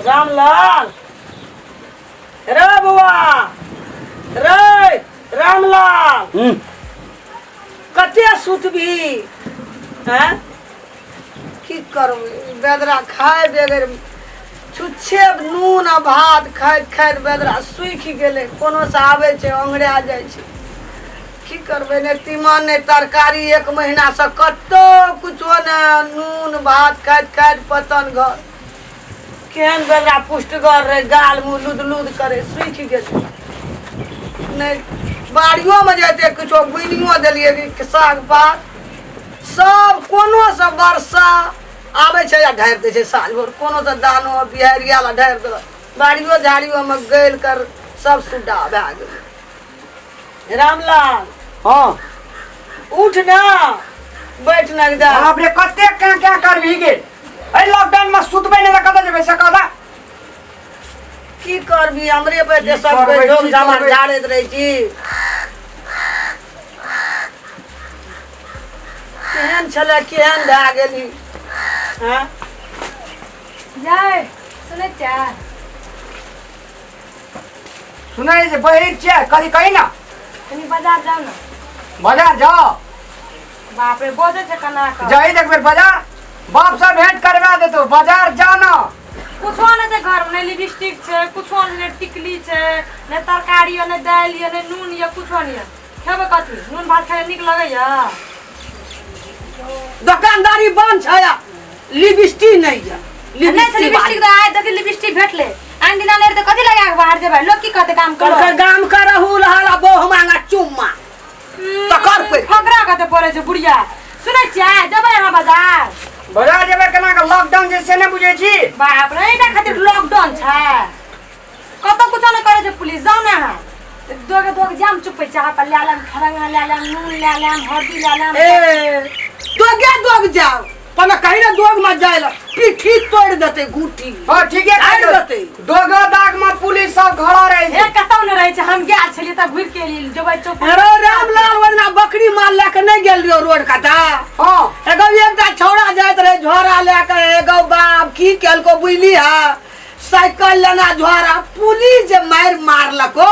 रामलाल रे बौआ रे रामलाल कते सुतबी हैं की करबै बेदरा खाय बगैर छुच्छे नून आ भात खाइत खाइत बेदरा सूखि गेलै कोनो से आबै छै ओंघरा जाइ छै की करबै नहि तीमन नहि तरकारी एक महीनासँ कतौ कुछो नहि नून भात खाइत खाइत पतन घर केहन बेदरा पुष्टगर रहै गाल मुँह लुद लुद करै सूखि गेलै नहि बाड़ियोमे जाइते किछो बुनियो देलियै कि साग पात सब कोनो से वर्षा आबै छै आ ढारि दै छै साँझ भोर कोनो से दानो बिहारि आयल आ ढारि देलक बाड़ियो झाड़ियोमे गलि कर सब सुड्डा भए गेलै रामलाल हाँ उठ ना बैठ ना जा बाप रे कते क्या क्या करबही गे एहि लॉकडाउन में सुतबै नहि तऽ कतऽ जेबै से कहता की करबी हमरे पे की सब करबै, झोक की झामार करबै? झाड़ैत रहै छी केहन छलै केहन भए गेली हँ जय सुनै छियै सुनै जे बहिर छियै कथी कही ना कनी बाजार जाउ ने बाजार जाओ बाप रे बजै छै केना कऽ जाही देख बेर बाजार बाप से भेंट करवा देतो बाजार जा ना कुछो नहि छै घरमे नहि लिपस्टिक छै कुछो नहि नहि टिकली छै नहि तरकारी यऽ नहि दालि यऽ नहि नून यऽ कुछो नहि यऽ खेबै कथी नून भात खाय नीक लगैया दोकानदारी बंद छै आ लिपस्टिक नहि यऽ नहि छै लिपस्टिक तऽ आइ देखी लिपस्टिक भेटलै आन दिना नहि तऽ कथी लगा कऽ बाहर जेबै लोक की कहतै काम करो कहलकै गाम के रहू रहल आ बहु मांगा चुम्मा तकर पे फकरा कते पड़ै छै बुढ़िया सुनै छियै जेबै अहाँ बाजार बाजार जेबै केना के लॉकडाउन जे से नहि बुझै छी बाप रे एहिटा खातिर लॉकडाउन छै कतौ कुछो नहि करै छै पुलिस जाउ ने अहाँ दोगे दोगे जाम चुपै चाह पर लए लेम खरंगा लए लेम नून लए लेम हल्दी लए लेम ए दोगे दोग जाओ पहले कहीं ना दोग मत जाए ला पीठी तोड़ देते गुटी हाँ ठीके झाड़ि कहै देतै। दोगो दाग में पुलिस सब खड़ा रहे हे छै कतौ नहि रहै छै हम गेल छलियै तऽ घुरि के एलियै जेबै चौक अरे रामलाल ओहिना बकरी माल लए के नहीं गेल रहियो रोड काता हाँ एगो एकटा छौड़ा जाइत रहे झोरा लए के एगो बाप की केलको बुझली हा साइकिल लेना झोरा पुलिस जे मारि मारलको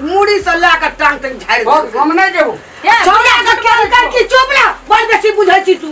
मुड़ी से लए के टांग तक झाड़ि हम देलकै। हम नहि जेबो हे, छौड़ा के केलकै कि चुप ना बड़ बेसी बुझै छी तू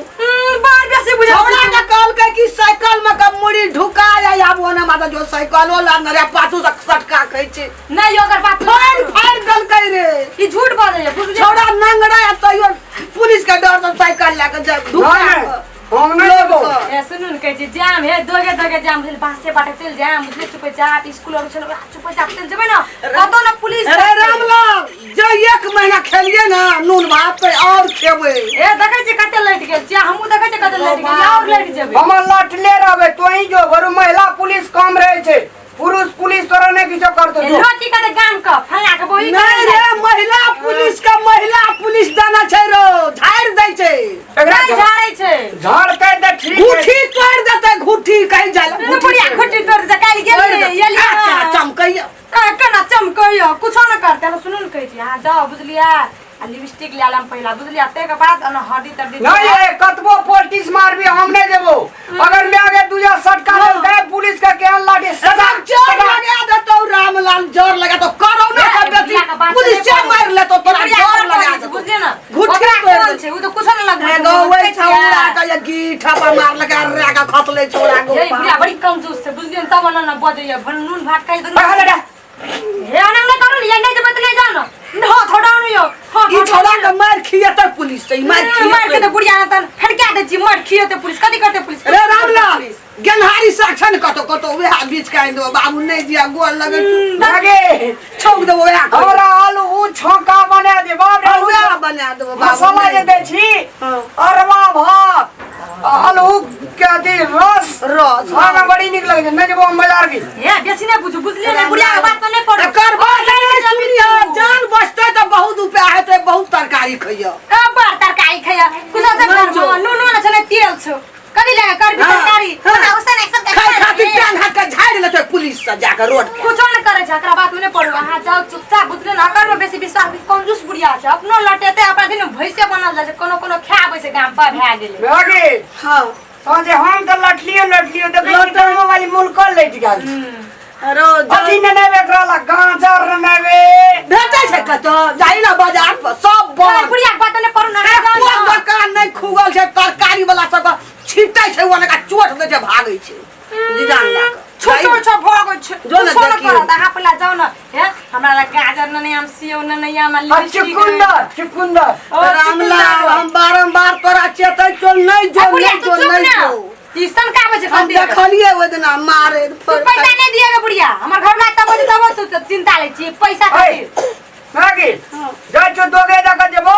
बड़ बेसी बुझै छौड़ा के कहलकै कि साइकिल में के मुड़ी ढुका जाय आब ओने माता जो साइकिलो ला रे पाछू से सटका खाइ छै नहि ओकर बात फाड़ि फाड़ि देलकै रे ई झूठ बाजै बुझलियै छौड़ा नंगड़ा आ तैयो पुलिस के डर से साइकिल लए के जाय ढुका नहि कऽ। हम नहि जेबो ए सुनू ने कहै छी जाम हे दोगे दोगे जाम भेल बासे बाटे चलि जाम बुझलियै चुपे चाप स्कूल आर छै ने चुपे चाप चलि जेबै ने कतौ ने पुलिस अरे रामलाल जे एक महीना खेलिए ना नून भात पे और खेबै ए देखै छियै कते लटि गेल छियै हमहूँ देखै छियै कते लटि गेल और लटि जेबै हमर लटले रहबै तोही जो बरु महिला पुलिस कम रहै छै पुरुष पुलिस तोरा नहि किछो करतो ए जो लोकी कते गाम क फल्ला के बोही नहीं रे महिला पुलिस के महिला पुलिस देना छै रो झाड़ि दै छै एकरा नहि झाड़ै छै झाड़तै तऽ ठीक है। घूठी तोड़ि देतै घूठी कहीं जाय ला ने बुढ़िया घुटी तोड़ दे काल्हि गेल एलियै चमकैया आ, केना चमकैया कुछो नहि करतै हम सुनू ने कहै छी अहाँ जाउ बुझलियै आ लिपस्टिक लए लेम पहिला बुझलियै ताहिके बाद ओना हड्डी तड्डी नहीं ये कतबो पोल्टिस मारबी हम नहीं देबो अगर मैं आगे दूजा सटका देलकै पुलिस के केहन लाठी सदा जोर लगा देतौ रामलाल जोर लगा तो करो ना ए, कर बेटी बुढ़िया के बात पुलिस नहि से पड़ै। मार लेतो तोरा बुढ़िया जोर के लगा पड़ै छै, देतौ बुझलियै ने घुटी ओकरा तोड़ि कोन छै ओ तऽ कुछो नहि लगबै एगो वही छौड़ा के ये गीठा पर मार लगा रे के खसले छौड़ा गो ये बुढ़िया बड़ी कंजूस छै बुझलियै ने तब ओना ने बजैया भल नून भात खाइ तऽ हले रे हे ओना नहि करू ने ये नहि जेबै तऽ नहि जाउ ने हो थोड़ा ने यौ हो ई छौड़ा के मार खियेतै पुलिस से ई मार मार के खियेतै तऽ बुढ़िया ने तन फटका दै छी मार खियेतै पुलिस कथी करतै पुलिस रे रामलाल गेन्हारी साग छै ने कतौ कतौ वएह बीच के आनि देबो बाबू नहि दिया गोर लगै छौ। लगे छौंक देबो वएह खा हमरा आलू उ छौंका बना दे बाप रे वएह बना देबो बाबू मसाला जे नहि। दै छी हाँ। अरवा भात आलू के अथी रस रस, हाँ ना बड़ी नीक लगे छै नहि जेबो हम बाजार की हे बेसी नहि बुझू बुझलियै ने बुढ़िया के बात पर नहि पड़ू एकर बाद नहि सुनियो जान बचतै तऽ बहुत रुपया हेतै बहुत तरकारी खैयो ए बड़ तरकारी खैया कुछ से घर जो। में नून नून छै ने तेल छौ कथी लगे करबी हाँ, तरकारी हाँ। ओना उसने सब खाय खातिर टांग हाथ के झाड़ि लेतै पुलिस से जाके रोड पर कुछो नहि करै छै एकरा बात में नहि पड़ू अहाँ जाउ चुपचाप बुझलियै ने एकर में बेसी विश्वास कंजूस बुढ़िया छै अपनो लटेतै अपना दिन भैंसे बनल जाइ छै कोनो कोनो खाय आबै छै गाम पर भए गेलै लगे हाँ साँझे हम तऽ लटलियो लटलियो देखै छी दामो वाली मुलकल लटि गेल छै। अरे अथी ने नेबे एकरा ला गाजर ने नेबे भेटै छै कतौ जाइ ना बाजार पर सब बंद बुढ़िया के बात नहि पड़ू ना एको दोकान नहि खुगल छै तरकारी वाला सब छिटै छै ओनका चोट दै छै भागै छै जिजान लए कऽ। छोटो छो भगै छै जो ने कुछो न देखियौ। करत अहाँ पहिला जाउ न हे हमरा लग गाजर न नहि आम सेव न नहि आम आ लिपस्टिक चुकुंदर चुकुंदर रामलाल हम बारम्बार तोरा चेतै छौ नहि जो बुढ़िया नहि तू जो चुप नहि ना जो ई सनकाबै छै हम कते देखलियै ओहि दिना मारे तू पैसा नहीं दिएगा बुढ़िया हमर घर में तब तब तू तो चिंता ले छी पैसा ऐ, खातिर मैगी जाइ छौ दोगे दऽ कऽ जेबो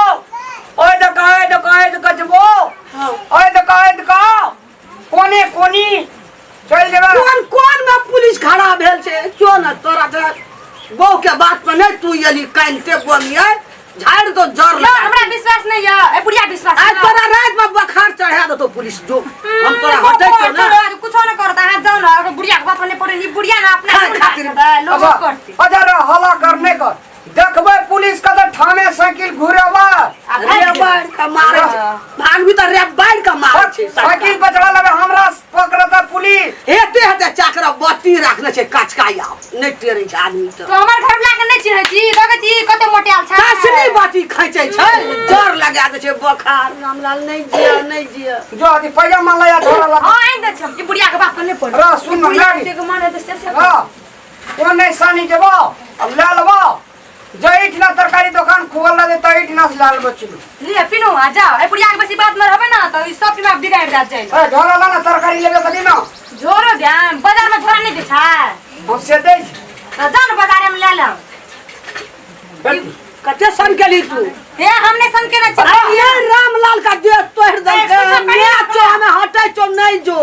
ओहि दऽ कऽ ओहि दऽ कऽ ओहि दऽ कऽ जेबो ओहि दऽ कऽ ओहि दऽ कऽ कोने कोनी चलि जेबै कोन कोन में पुलिस खड़ा भेल छै क्यों न तोरा तऽ बहू के बात पर नहीं तू एली कानिते बोलिए झाड़ दो जर यो लगा हमरा विश्वास नहीं है ए बुढ़िया विश्वास आज नहीं तोरा रात में बखार चढ़ा देतो पुलिस जो हम तोरा हटै छौ ना कुछो न करत अहाँ जाउ न अगर बुढ़िया के बात पर नहीं पड़े नी बुढ़िया ना अपना खाय खातिर। लोग अच्छा करती अच्छा रे हल्ला कर नहीं कर देखबै पुलिस के तऽ ठामे साइकिल घुरेबै आ रे भागि बाढ़ का मारे छै भाग भी तऽ रे बाढ़ का मारे छै साइकिल पर चढ़ा लेबै हमरा पकड़तै पुलिस हेते हेते चाकरा बत्ती राखने छै कचकाया नहि टेरै छै आदमी तऽ तो हमर घर वाला के नहीं चिन्है छी देखै छी कते मोटायल छै कसनी बाटी खैचै छै जर लगा दै छै बोखार रामलाल नहि जिया नहि जिया जो अथी पैजामा लया छोड़ा लगा हां आइन दै छी हम। ई बुढ़िया के बात पर नहीं पड़े र सुन न बुढ़िया मैगी के मन है तऽ से से हाँ कोन नहीं सानी जेबो अब ले लेबो जइठिना तरकारी दोकान खोल रहतै तहिठिना से लए लेबो चलू ले पिनू आ जाओ ए बुढ़िया के बेसी बात में रहबे ना तो ई सब दिमाग बिगाड़ जात जाई ए झोरा ला ना तरकारी लेबे कदी ना झोरो ध्यान बाजार में झोरा नहीं बेचा हम से दै छी। तो जाओ ना बाजार में ले लो कते सन केली तू हे हमने सन के ना अरे ये रामलाल का देह तोड़ देलकै ए, कुछो मैं चो हमें हटै चो नहीं जो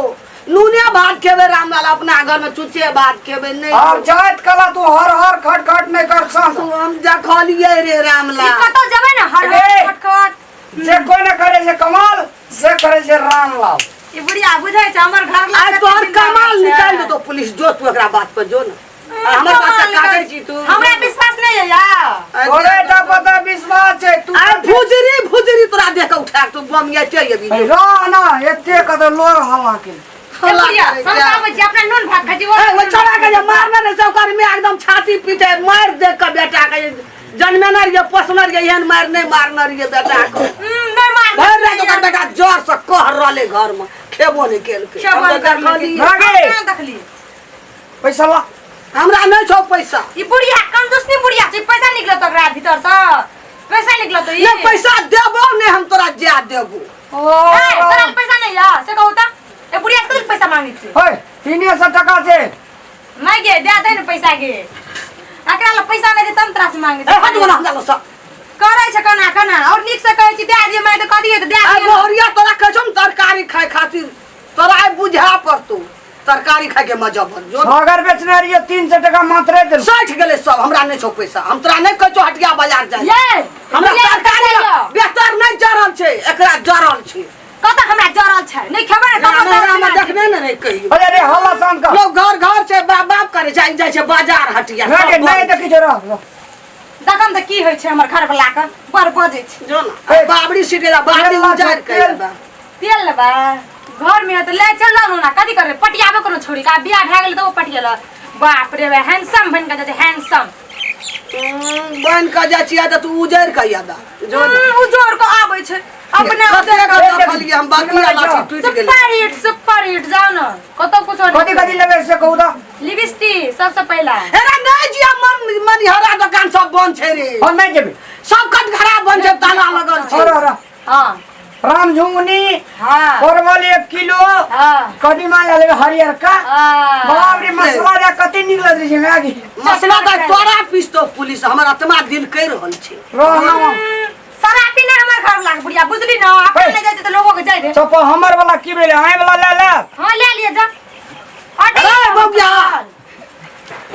नूने भात खेबै रामलाल अपना घर में चुचे भात खेबै नहीं आब जाइत कला तू हर हर खट खट नहीं कर सन तू हम देखलियै रे रामलाल कतौ जेबै ना हर ए। हर खटखट जे कोई न करे छै कमाल से करे छै रामलाल ई बुढ़िया बुझै छै हमर घर ला आज तोहर कमाल निकाल देतो पुलिस जो तू एकरा बात पर जो ना आ हमर बात के काटै छी तू हमरा विश्वास नहीं है यार तोरे टा पता विश्वास छै तू आ भुजरी भुजरी तोरा देख के उठा के तू बम ये चल अभी ए, रह ना एते कत लोग हवा के ए बुढ़िया हम आबै छी अपना नून भात खाइ छी ए, वो चढ़ा के जे मारने रहे से ओकर में एकदम छाती पीटे मार देख के बेटा के जन्मेने रहिए पोसने रहिए एहन मार नहीं मारने रहिए बेटा के नहीं मार भरि राति ओकर बेटा जोर से कह रहले घर में खेबो नहीं केलकै खेबो हम तऽ नहि केलकै। देखलियै। भागे। कहाँ देखली पैसा ला हमरा नहीं छौ पैसा ई बुढ़िया कंजूसनी बुढ़िया छै पैसा निकलत ओकरा भीतर से पैसा निकलत ई नहीं पैसा देबो नहीं हम तोरा जा देबो ओ ए, तोरा लग पैसा नहीं है से कहू त ए बुढ़िया से कथी पैसा मांगे छी ओए 300 टका छै नहीं गे दे दे ने पैसा गे एकरा लग पैसा नहीं दे तम तोरा से मांगे ए हट बोला हमरा सब करै छै कना कना और नीक से कहै छी दे दिए मैं तऽ कह दिए तऽ दे आ दिए मोहरिया तोरा कहै छौ ने तरकारी खाय खातिर तोरा आइ बुझा पड़तौ तरकारी खाय के मजा बन जो अगर बेचने रहिए 300 टका मात्रे देल 60 गेलै सब हमरा नहीं छौ पैसा हम तोरा नहीं कहै छौ हटिया बाजार जाय ये हमरा बुढ़िया के तरकारी पैसा यऽ। बेहतर नहीं जरल छै एकरा जरल छै कतऽ हमरा जरल छै नहीं खेबै ने तब हमरा हमरा देखने ने रही कहियो अरे रे हल्ला शांत कर लोग घर घर छै बाप बाप करे छै जाइ छै बाजार हटिया नहीं सब नहीं बंद। देखी छै रह रह। देखम तऽ की होइ छै हमर घर वाला के बड़ बजै छै जो ना ए, बाबरी सीटे ला बाबरी तेल ला, उजार के तेल। बा। तेल लेबै घर में तऽ ले चल जाउ ना कथी करबै पटियाबे कोनो छोड़ी का बियाह भए गेल तऽ ओ पटियल बाप रे बा हैंडसम बनि कऽ जाइ छै हैंडसम बन के जाइ छियै तऽ तू उजर के यादा जो ना। उजोर के आबै छै अपने कते के देखलियै हम बाकी लाठी टूटि गेलै सुपर हिट सुपर हिट जाउ ने कतौ कुछो कथी कथी लेबै से कहू तऽ लिपस्टिक सबसे पहिला हेरा नहीं जिया मन मनिहरा दोकान सब बंद छै रे हम नहीं जेबै सब कटघरा बंद छै ताला लगल छै और और हाँ राम झुंगनी हाँ परवल 1 किलो हाँ कदीमा ले लेबै हरियर का हाँ बाप रे मसला जा कते नीक लगै छै मैगी मसला तऽ तोरा पीसतो पुलिस हमर आत्मा दिल कहि रहल छै रह ना शराबी नहीं हमर घर लाग बुढ़िया बुझली ना अपन हे। ले जाइ छै तऽ लोगो के जाइ दे चप्पा हमर वाला की भेलै आइ वाला ले ले हाँ ले लिए जा हट अरे बबुआ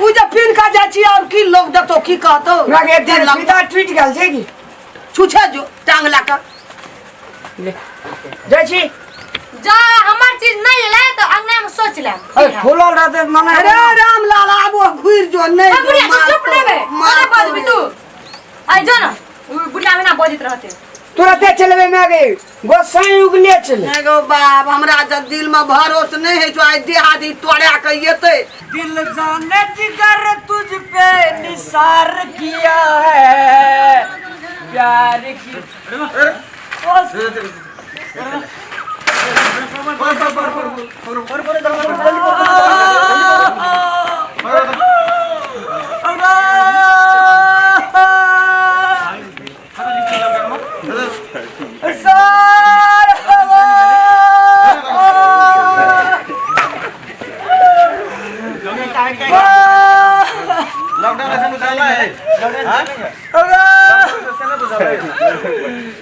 उ जे पिन का जाइ छी और की लोग देखतो की कहतो मैगी एक दिन सीधा टूटि गेल छै की छुछे जो टांग ला के जाइ छी जा हमर चीज नहीं ले तो अंगना में सोच ले अरे खुलल रहतै मने अरे राम लाल आब ओ घुरि जो नहीं ए बुढ़िया तू चुप नहीं बे अरे बजबी तू आई जो ना उ बुढ़िया में ना बजत रहते तुरते चलबे में गे गोसाई उगले चले। नहि गो बाप, हमरा जब दिल में भरोस नहीं है, आइ देह हाथ तोड़ा के एतै। दिल जाने जिगर तुझ पे निसार किया है प्यार की।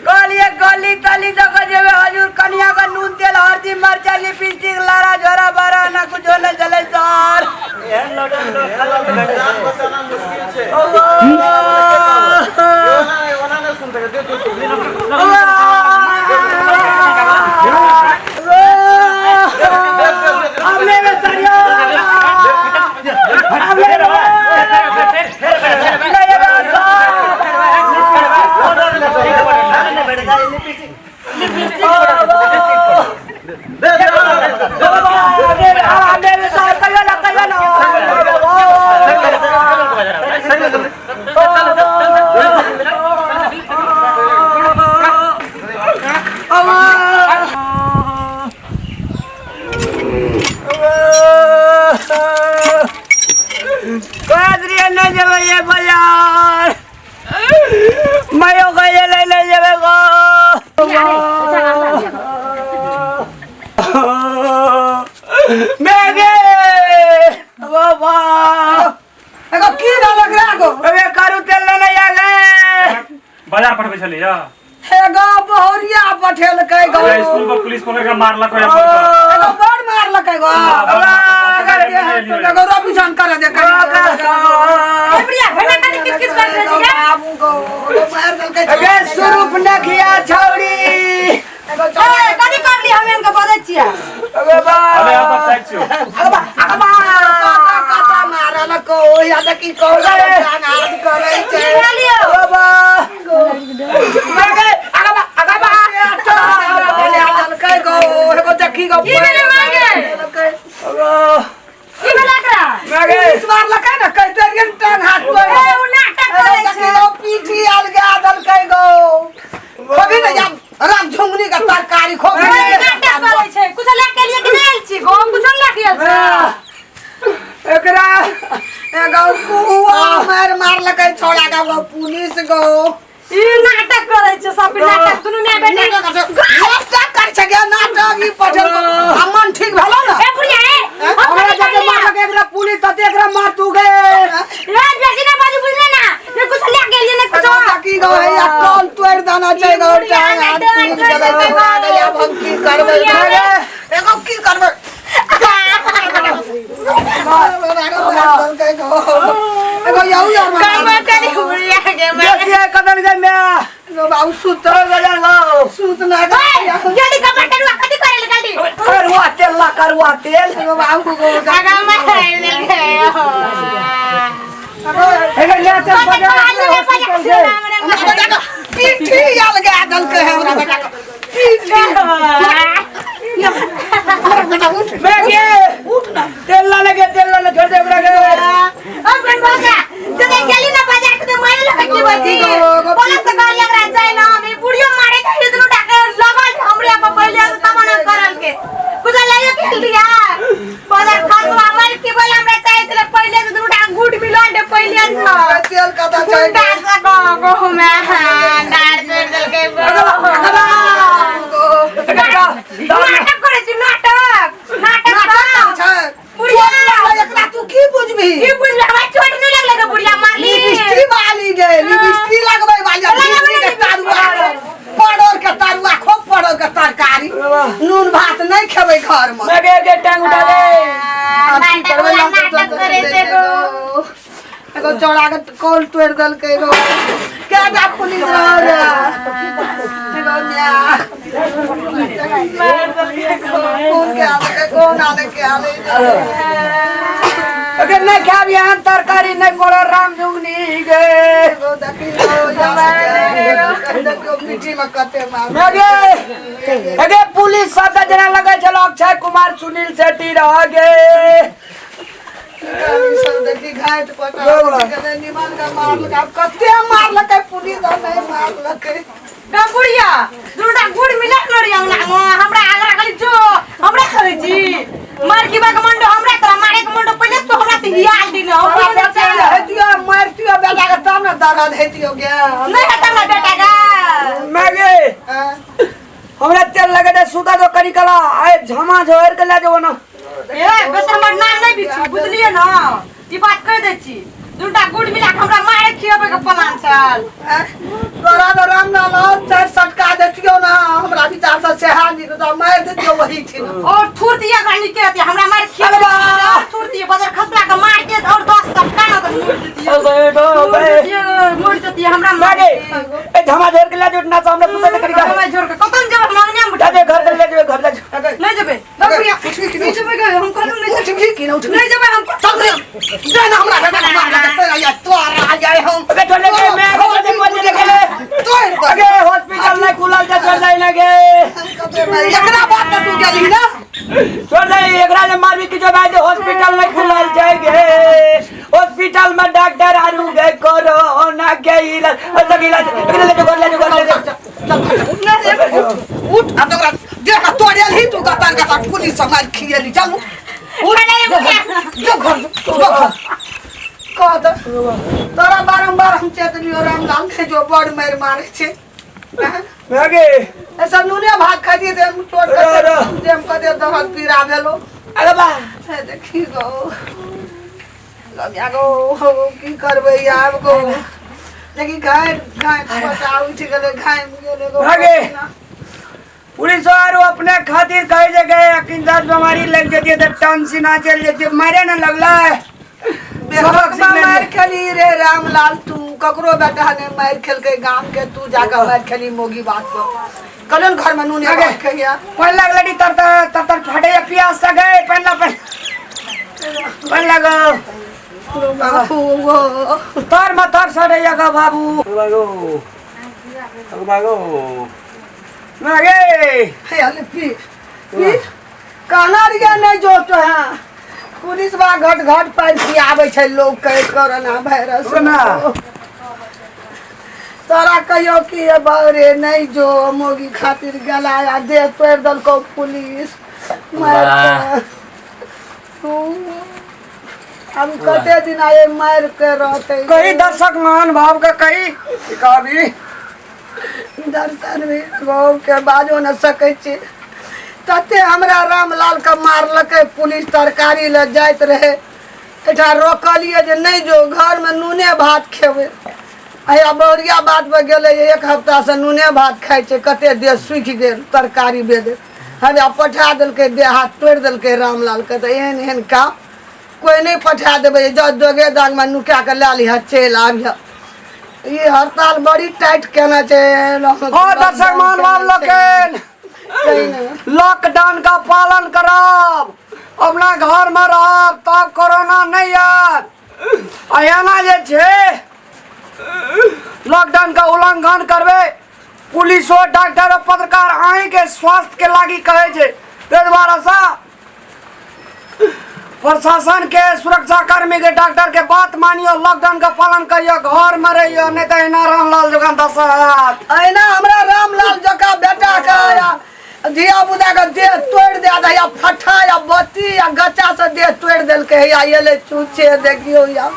कहलिए गली तली दऽ के जेबै हजूर, कनिया के नून तेल हरदी मरचाइ लिपस्टिक लारा झोरा बारा ना कुछो नहि चलै सर। बाजार पठबै छलियै एगो बहुरिया पठेलकै गो। स्कूल पर पुलिस पकड़ के मारलक। एगो बड़ मारलकै गो। एगो रवि शंकर दे ए बुढ़िया भेना कथी किस किस कर रहल छी? बाबू गो मार देलकै। गे स्वरूप नखिया छौड़ी। एगो ए कथी करली हम इनके बजै छियै? अबे बा अबे आप साइड छियो। अगबा अगबा कता कता मारलक या देखी कौ हाथ करै छै। की भेलियो? बाबा अगबा अगबा देलकै गो। एगो देखी गो की भेलै मागे? की भेलै एकरा? पुलिस मारलकै ने कहिते रहियै ने टांग हाथ तोड़ि। ए उ नाटक करै छै। पीठी अलगा देलकै गो। खोबी ने जा राम झुंगनी के तरकारी खोबी। ए नाटक करै छै। कुछ लए के लिए कि नहि आयल छी गो? हम कुछो नहि लए के आयल छी। एकरा एगो कुआ मार मारलकै छोड़ा गो पुलिस गो। ई नाटक करै छै सब नाटक दुनू माय बेटी। नाटक करै छै गे नाटक ई पठेल आ मन ठीक भेलो ने। ए बुढ़िया ए हम हमरा कथी जते करलियै? मारलक एकरा पुलिस तते एकरा मार तू गे। ए बेसी ना बाजू बुझले ना? ने कुछ लए के लिए ने कुछो। की गो है या कॉल तोड़ देना छै गो। टांग हाथ टूट गेलै गो। आब हम की करबै? एगो की करबै? एगो यौ यार करबे करी बुढ़िया के मार। देखिए कदल गे मैं बाबू सुत चल गजल गो सुत ना ए जल्दी कपड़ा तरुआ कथी करे ले जल्दी। करुआ तेल ला करुआ तेल। बाबू गो आगा मार देलकै। हे ले चल कते बाजार कहलियै ने हॉस्पिटल से। हमरा बेटा के पीठी अलगा देलकै हमरा बेटा के पीठी। हमरा बेटा उठ मैं गे उठ ना तेल ला लगे तेल ला छोड़ दे ओकरा के। ओ सुन बाजा तू गेली ना बाजार के मारे लगे की बची बोला से कहलियै एकरा जाय ना हम ई बुढ़ियो मारे के दुनू डाके लगल हमरे पर पहिले तब ना करल के कुछ लइयो खेल दिया बाजार खासवा मार के बोला हमरा चाहे छले पहिले से दुनू डाक गुड मिलल दे पहिले से तेल कता छै गुंडा से गो गो में डार तोड़ देलकै। नाटक करै छी नाटक नाटक नाटक छै बुढ़िया। एकरा तू की बुझबी? की बुझबी? हमरा चोट नहि लगलै गे बुढ़िया मारली। लिपस्टिक वाली गे लिपस्टिक लगबै वाली लगबै के तरुआ परोर के तरुआ खूब परोर के तरकारी नून भात नहीं खेबै घर में। मैं गे गे टांग उठा दे। आब की नाटक करबै? वाला नाटक करै छै गो। एगो चौड़ा के कॉल तोड़ि देलकै गो। केटा पुलिस रह रे एगो न्या कौन के आले कौन आले के आले। अगर नहीं खाबी हम तरकारी नहीं कोड़ो राम जुगनी गे। एगो देखियो देखियो पीठी में कते मार अगे अगे पुलिस सब जना लगे छल अक्षय कुमार सुनील शेट्टी रह गे। सब देखी घाट पटा निमन के मारलक आब कते मारलकै पुलिस आ नहीं मारलकै। बुढ़िया दूटा गुड़ मिला नड़ी अंगना में हमरा आगरा खाली जो हमरा करे छी मार की बाग मंडो हमरा तोरा मारे के मंडो पहिले तो हमरा से हियाल दिन हम तोरा बेटा हेतियो मारतियो बेटा के तब ने दर्द हेतियो गे। नहीं हटा ना बेटा का मागे हमरा तेल लगे दे सुता दो करी कला आए झमा झोर के ले जेबो ना। ए बस हमर नाम नहीं बिछु बुझलिए ना ई बात कह दै छी दूटा गुड़ मिला के हमरा मारे खियाबे के प्लान छल। तोरा तो राम नाम चार सटका देतियो ना हमरा विचार से सेहा निक तो मार देतियो वही छी ना। और थूर दिया गानी के रहती हमरा मारे खियाबे और थूर दिया बजर खसला के मार के और 10 सटका ना तो मुड़ देतियो मुड़ देतियो हमरा मागे ए झमा झोर के ले जेबो ना तो हमरा सुता दे करी कला हमरा झोर के कतन जेबे हम अंगना में जा दे घर ले जेबे घर ले जेबे नहीं जेबे बकरिया नहीं जेबे हम कहलु नहीं उठबी कि ना उठबी नहीं जेबे हम चल रे जा ना हमरा बेटा मार के तोरा या तोरा आ जाए हम अबे छोड़ दे मैं अबे मर दे तोड़ अगे हॉस्पिटल नहीं खुलल जा छोड़ दे ना गे। एकरा बात पर तू गेली ना छोड़ दे एकरा जे मारबी कि जो भाई जे हॉस्पिटल नहीं खुलल जाए गे। हॉस्पिटल में डॉक्टर आरू गे कोरोना के इलाज सब इलाज एकरा ले जो घर ले जो घर ले जो उठ अब तोरा देख तोड़ेल ही तू गतार गतार पुलिस समाज खियली चल उठ जो घर जो घर कह दे तोरा बारम्बार हम चेतलियो रामलाल के जो बड़ मार मारे छे अगे ऐसा नूने भात खाती ते हम चोट कर जेम कदे दहल पीरा भेलो। अरे बा हे देखी गो लगिया गो की करबै आब गो देखी घाट घाट पटा उठ गेलै घाम गेलै गो। अगे पुलिस आरो अपने खातिर कहे जे गए अकिंदास बीमारी लग जती तो टंसी ना चल जती मारे ना लगला मार खेली रे रामलाल तू ककरो बेटा ने मार खेलकै गाम के तू जाकर मार खेली मोगी बात को कलन घर में नूने भात खइया कोन लगल डी तर तर तर फटे या प्यास से गए पहला पर पन लगो बाबू तर मथर सड़े या गो बाबू बागो बागो मागे हे अले पी पी कहना रिया नहीं जो तो है पुलिस बा घट घट पानि पियाबै छै लोग के कोरोना वायरस ना तोरा कहियो कि ए बारे नहीं जो मोगी खातिर गला आ देह तोड़ देलको पुलिस मार के। अब कते दिन आए मार के रहते कई दर्शक महान भाव का कई कभी दर्शन भी गाँव के बाजो न सकै छी तते हमरा रामलाल के मारलकै पुलिस तरकारी ले जाइत रहे एठा रोकलिए जे नहीं जो घर में नूने भात खेबै अया बौरिया बात पर गेलै एक हफ्ता से नूने भात खाइ छै कते देह सूखि गेल तरकारी बेदे हमरा पठा देलकै देह हाथ तोड़ि देलकै रामलाल के तऽ एहन एहन काम कोइ नहि पठा देबै जब दोगे दागमे नुका के लए लिहऽ चलि आबिहऽ। ई हड़ताल बड़ी टाइट केने छै। ओ दर्शक महानुभाव लोकनि लॉकडाउन का पालन करब अपना घर में रहब तब कोरोना नहीं आयत। आ एना जे छै लॉकडाउन का उल्लंघन करबै पुलिसो डॉक्टर पत्रकार अहीं के स्वास्थ्य के लागी कहै छै। ताहि दुआरे से प्रशासन के सुरक्षा कर्मी के डॉक्टर के बात मानियो लॉकडाउन का पालन करियो घर में रहियो नहीं तो एना रामलाल जकाँ दशा हैत। एना हमरा रामलाल जकाँ बेटा के धिया पुता के देह तोड़ि दे दे या फट्ठा या बत्ती या गच्चा से देह तोड़ि देलकै या एलै चूचे देखियौ या।